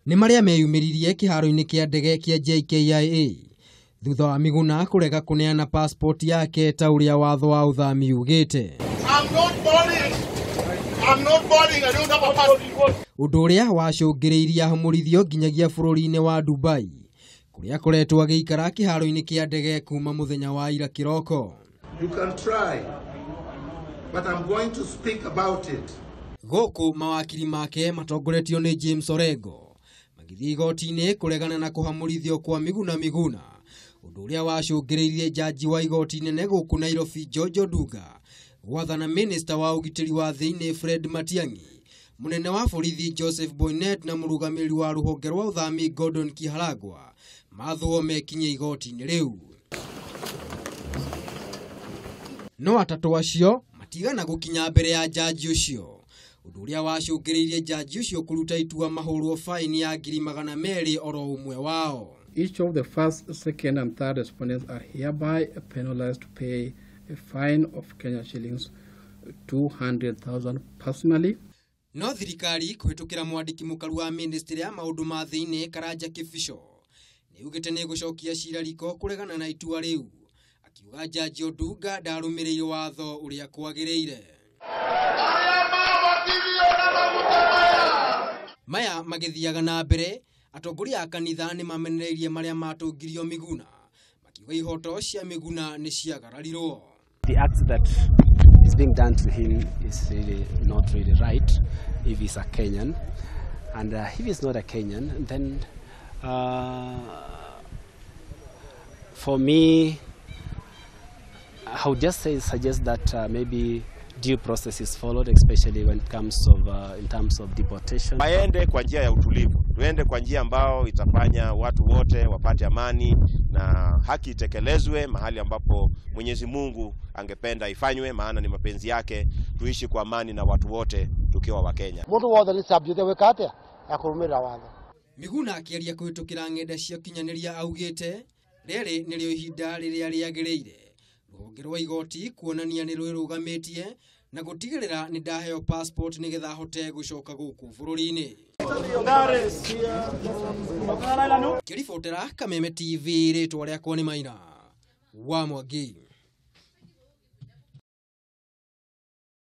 Nĩ marĩa meyumĩririe kĩharo-inĩ kĩa ndege kĩa JKIA thutha wa Miguna kũrega kũneana passport yake ta ũrĩa watho wa ũthami ugĩte. Ũndũ ũrĩa wacũngĩrĩirie ahũmũrithio nginyagia bũrũri-inĩ wa Dubai kũrĩa akoretwo agĩikara kĩharo-inĩ kĩa ndege kuma mũthenya wa ira kĩroko. You can try, but I'm going to speak about it. Gũkũ mawakiri make matongoretio nĩ James Orengo magĩthiĩ igoti-inĩ kũregana na kũhamũrithio kwa Miguna Miguna, ũndũ ũrĩa wacũngĩrĩirie jaji wa igoti inene gũkũ Nairobi George Odunga gwathana minista wa ũgitĩri wa thĩinĩ Fred Matiang'i, mũnene wa borithi Joseph Boynet na mũrũgamĩrĩri wa rũhonge rwa ũthami Gordon Kiharagwa mathwo mekinye igoti-inĩ rĩu. No atatũ acio matigana gũkinya mbere ya jaji ũcio, ũndũ ũrĩa wacũngĩrĩirie jaji ũcio kũruta itua mahũrwo faini ya 200,000 oro ũmwe wao. Each of the first, second and third respondents are hereby penalized to pay a fine of Kenya shillings 200,000 personally. No thirikari kũhĩtũkĩra mwandĩki mũkaru wa ministry ya maũndũ ma thĩinĩ Karanja Kĩbico nĩugĩte nĩgũcokia cira riko kũregana na itua rĩu, akiuga jaji Odunga ndarũmĩrĩire watho ũrĩa kwagĩrĩire. Maya magĩthiaga na mbere, atongoria a kanitha nĩmamenereirie marĩa matũngirio Miguna, makiuga ihoto cia Miguna nĩ ciagararirwo. The act that is being done to him is really not really right if he's a Kenyan, and if he's not a Kenyan, then for me, I would just suggest that maybe due process is followed, especially when it comes of in terms of deportation. Waende kwa njia ya utulivu, tuende kwa njia ambao itafanya watu wote wapate amani na haki itekelezwe mahali ambapo Mwenyezi Mungu angependa ifanywe, maana ni mapenzi yake tuishi kwa amani na watu wote tukiwa wa Kenya. Mundu wothe ni sabjete wekate akurumira watho. Miguna akĩaria kũhĩtũkĩra ng'enda cia ũkinyanĩria augĩte rĩrĩ nĩrĩo ihinda rĩrĩa rĩagĩrĩire rũhonge rwa igoti kuonania nĩ rwĩrũgamĩtie na gũtigĩrĩra nĩ ndaheo passport nĩgetha hote gũcoka gũkũ bũrũri-inĩ. Kĩribotera Kameme TV, rĩtwa rĩakwa nĩ Maina wa Mwangi.